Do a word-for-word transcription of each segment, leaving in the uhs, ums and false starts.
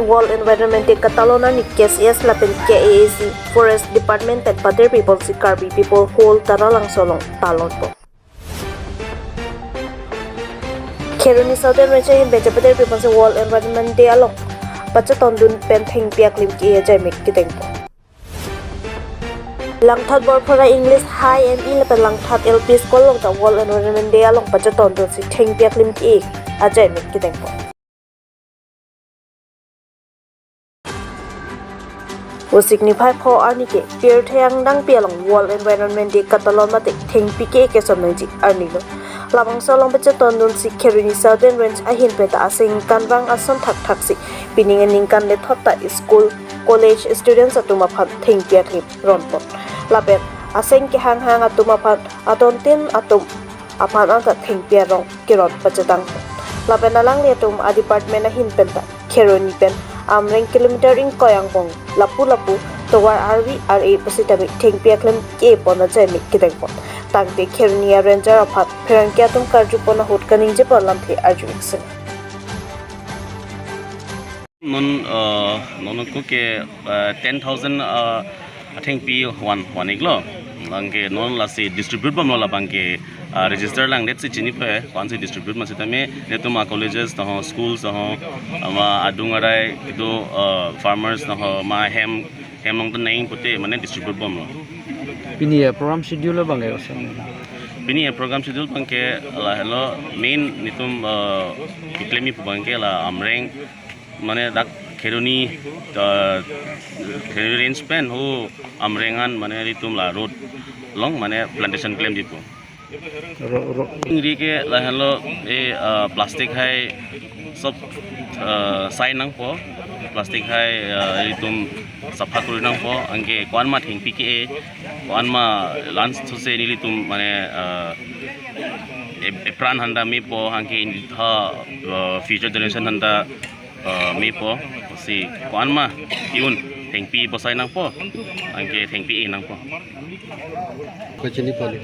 World Environment Day katalon arni K C S lapen K A A C Forest Department pen patir piponsi Karbi People Hall Taralangso along talonpo. Kheroni Southern Range ahin pen chepatir piponsi World Environment Day along pachetondun pen thengpi aklim ke-e ajaimek kedengpo. Langthat Borphura English High M E lapen Langthat L P School along ta World Environment Day along pachetondunsi thengpi aklim ke-e ajaimek kedengpo. Usik niphai pho arni ke pirthe angdengpi along World Environment Day katalon mate thengpi ke-e kesom nangji arnilo. Labangso along pachetondunsi Kheroni Southern Range ahin pen ta aseng kanvang ason thakthaksi pining aningkan lethot ta school, college students atum aphan thengpi aklim ronpon. Lapen aseng kehanghang atum aphan adontin atum aphan anta thengpi arong keron pachetang. Lapen alanglitum a department ahin pen ta Kheroni pen Amreng kilometer ingkoi angbong lapu lapu tovar arvi ar-e pusitame thengpi aklim ke-e pon ajaimek kedengpon. Tangte Kheroni a ranger aphan pherangke atum karjupon ahut kaningjepo lamthe arju-iksin. Non, uh, non ko ke, uh, ten thousand, uh, athengpi one, one-iklo. Labang ke non lasi distribute bomlo labang ke, uh, register langdetsi chinipe, ko-ansi distribute masitame, netum a colleges taho, schools taho, ama adung arai kedo, uh, farmers taho, ma hem, hem along teneng pute, mane distribute bomlo. Pini a program schedule abang ke, sir? Pini a program schedule abang ke lahelo main netum, uh, keklem-i pu abang ke la Amreng, mane dak Kheroni, uh, Kheroni range pen ho Amreng an mane netum la road along mane plantation klemji pu. Ro, ro. Ingri ke lahelo e, uh, plastic hai sob, uh, sai nangpo. Plastic hai, uh, netum sapha kori nangpo. Anke ko-an ma thengpi ke-e, ko-an ma lans thuse nelitum mane, uh, ep-, epran handa mepo, anke initha, uh, future generation handa, uh, mepo, si ko-an ma un thengpi bosai nangpo, anke thengpi-e nangpo. Kachini pali.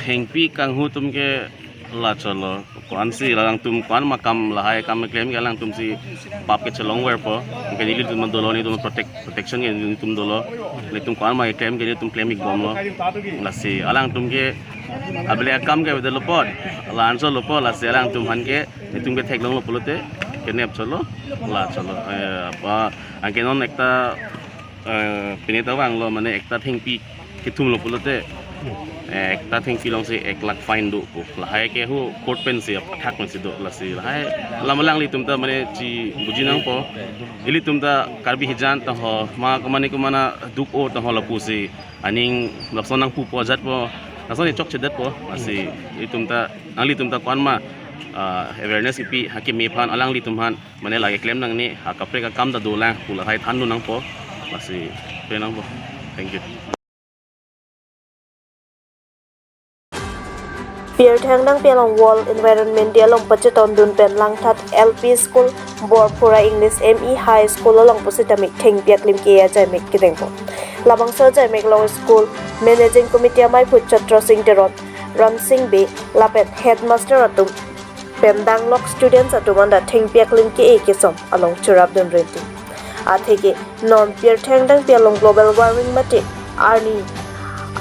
Thengpi kanghu atum ke la cholo. Ko-ansi alangtum ko-an ma kam lahai kam klem ke alangtumsi pap kechelongverpo. Anke nelitum dolo, netum protect, protection ke netum dolo. Netum ko-an ma klem ke netum klem-ik bomlo. Lasi alangtum ke abele akam ke avedelopon. La-an cholopo, lasi alangtum aphan ke netum ke theklonglo pulote kenep cholo. La cholo. Eh, apa, anke non ekta, eh, pine ta vanglo, mane ekta thengpi kethumlo pulote, eh, ekta thengpi alongsi ek lakh fine do pu. Lahai ke ho court pensi athak pensi do, lasi lahai alam alanglitum ta mane chibuji nangpo. Ilitum ta Karbi hijan taho, ma komane komane duk-o taho lapusi aning lapuson nangpupo ajatpo, lason chokchedetpo, lasi ilitum ta, nanglitum ta ko-an ma, ah, awareness kipi hakimi aphan, alanglitum aphan, mane lake klem nangne, ha kaprek akam ta dolang pu lahai thandun nangpo, lasi pe nangpo. Thank you. Pirthe angdengpi along World Environment Day along pachetondun pen Langthat L P School, Borphura English M E High School along pusitame thengpi aklim ke-e ajaimek kedengpo. Labangso ajaimek along school managing committee amaiphu Chatra Sing Teron, Ram Sing Bey, lapen headmaster atum pen danglok students atum anta thengpi aklim ke-e kesom along churapdun rinti. Atheke non pirthe angdengpi along global warming mate arni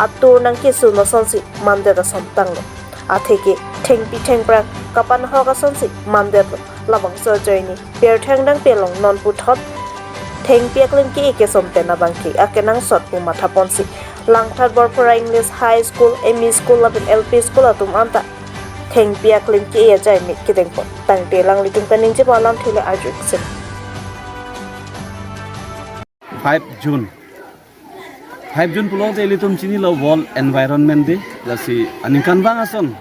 atur nangkesun asonsi mandet ason tanglo. Atheke thengpi thengphrang kapanhok asonsi mandetlo. Labangso ajoine pirthe angdengpi along non puthot thengpi aklim ke-e kesom pen abangke akenangsot pu mathaponsi Langthat Borphura English High School, M E School lapen L P School atum anta thengpi aklim ke-e ajaimek kedengpo. Tangte alanglitum kaningjepo alamthe le arju-iksin. Five June. Five June pulote ilitum chinilo World Environment Day. Lasi aningkanvang ason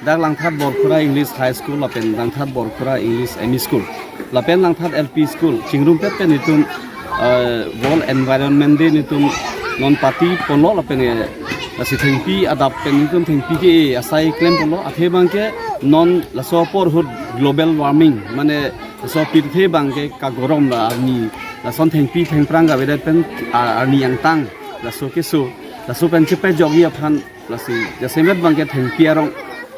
dak Langthat Borphura English High School lapen Langthat Borphura English M E School lapen Langthat L P School chingrumpet pen itum, eh, World Environment Day netum non patiponlo lapen, eh, lasi thengpi adap pen itum thengpi ke-e asai klemponlo. Athe abangke non laso apor ahut global warming, mane laso pirthe abangke kagorom la arni, lason thengpi thengphrang kavedet pen, ah, arni angtang laso keso, laso pen chepajokji aphan lasi jasemet abangke thengpi arong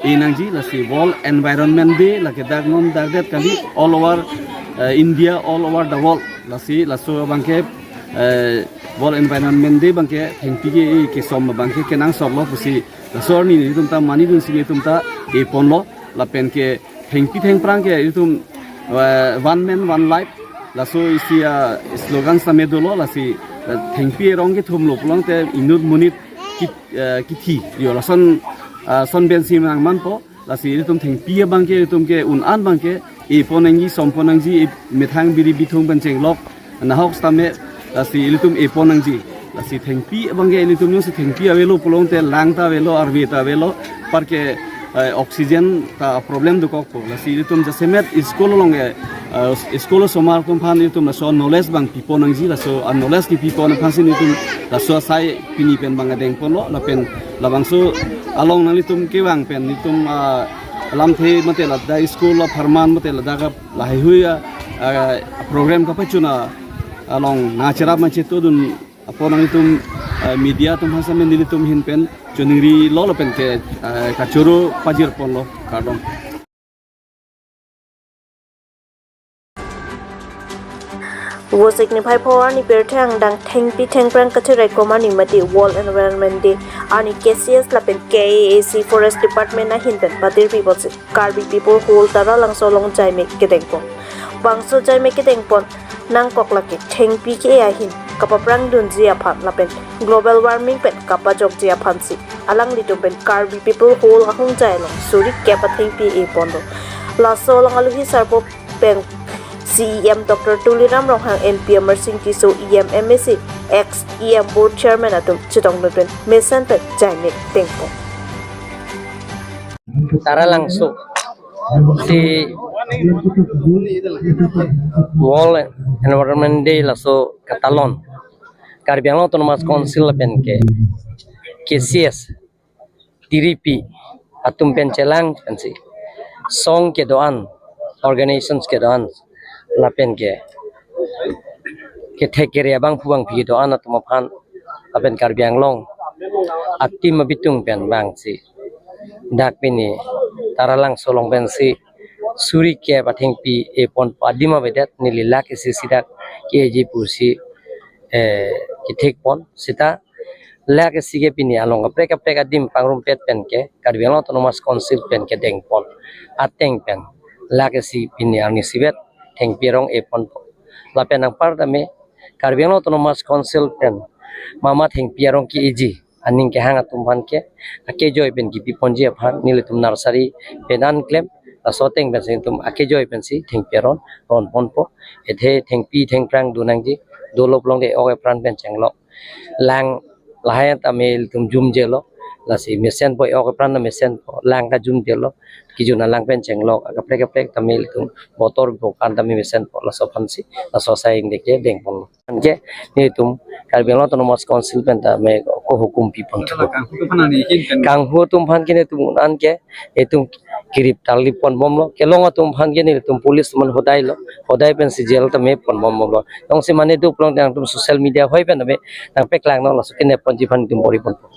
e nangji. Lasi World Environment Day lake dak non dakdet kali, all over, eh, India, all over the world. Lasi laso abangke, eh, World Environment Day abangke thengpi ke, eh, kesom abangke kenangsotlo pusi laso arni nelitum ta manidunsi nelitum ta eponlo, lapen ke thengpi thengphrang ke itum, eh, one man one life, laso isi a-slogan sitame dolo. Lasi, eh, thengpi arong kethumlo pulote inut monit kit-, eh, kithi yo, lason, ah, son pensi nangmanpo. Lasi itum thengpi abangke itum ke un-an abangke epon nangji, sompon nangji, e methang biri bithung pen chenglok nahok sitame, lasi ilitum epon nangji. Lasi thengpi abangke ilitum jongsi thengpi avelo pulote lang ta avelo, arve ta avelo, anparke, eh, oxygen ta problem dokokpo. Lasi ilitum jasemet school along, eh, eh, school osomar atum aphan ilitum laso knowledge abang pipon nangji, laso a-knowledge kipipon aphansi ilitum laso asai pini pen abang dengponlo, lapen labangso along nanglitum kevang pen nelitum, ah, lamthe mate ladak school apharman mate ladak lahai hui a, ah, program kapachun along nangcherap nangchetongdun apot nanglitum, ah, media atum aphan sitame nelitum ahin pen choningrilo lapen ke, ah, kachoro pajirponlo, kardom. Vosik niphai pho arni pirthe angdeng thengpi thengphrang kachiraikom arni mate World Environment Day arni K C S lapen K A A C Forest Department ahin pen patirpi apotsi Karbi People Hall Taralangso along jaimek kedengpon. Bangso jaimek kedengpon nangkok lake thengpi ke ahin kapaphrangdunji aphan lapen global warming pen kapajokji aphansi alanglitum pen Karbi People Hall ahongjai along suri kep athengpi eponlo. Laso along alohi sarpo pen C E M Doctor Tuliram Ronghang, M P Amarsing Tisso, E M, M A C, ex E M Board Chairman atum chetongdun pen mesen pen jaimek dengpon. Taralangso si World Environment Day laso katalon Karbi Anglong Autonomous Council lapen ke K C S tiripi atum pen chelang pensi song kedo-an, organizations kedo-an lapen ke kethek kere abangphu bangphi kedo-an atum aphan lapen Karbi Anglong a-team abitung pen vangsi dak pini Taralangso along pensi suri kep athengpi eponpo. Adim avedet, neli lake isi si dak ke-eji pusi, eh, kethekpon. Seta lake isi ke pini along kaprek kaprek adim pangrumpet pen ke Karbi Anglong Autonomous Council pen kedengpon ateng pen lake isi pini arni isivet thengpi arong eponpo. Lapen anpar tame Karbi Anglong Autonomous Council pen mama thengpi arong ke-eji aning kehang atum aphan ke akejoi pen kipiponji aphan nelitum nursery pen an klem, laso ateng pensi nelitum akejoi pensi thengpi aron ronponpo. Athe thengpi thengphrang do nangji, dolo pulote ok epran pen chenglok, lang lahai tame ilitum jumjelo. Lasi mesenpo, ok epran ta mesenpo, lang ta jumjelo, kejun alang pen chenglok, kaprek kaprek tame ilitum botor bokan tame mesenpo, laso aphansi laso asai ingdeng ke dengponlo. Anke nelitum Karbi Anglong Autonomous Council pen tame ko hukum pipon. Kanghu atum aphan ani hin pen. Kanghu atum aphan ke nelitum un-an ke itum kirip tarlip ponbomlo. Kelong atum aphan ke nelitum police atum aphan hodailo. Hodai pensi jail tame ponbomlo. Jongsi mane do pulote nangtum social media hoi pen tame nangpaklangnon, laso ke neponji aphan itum bor-iponpo.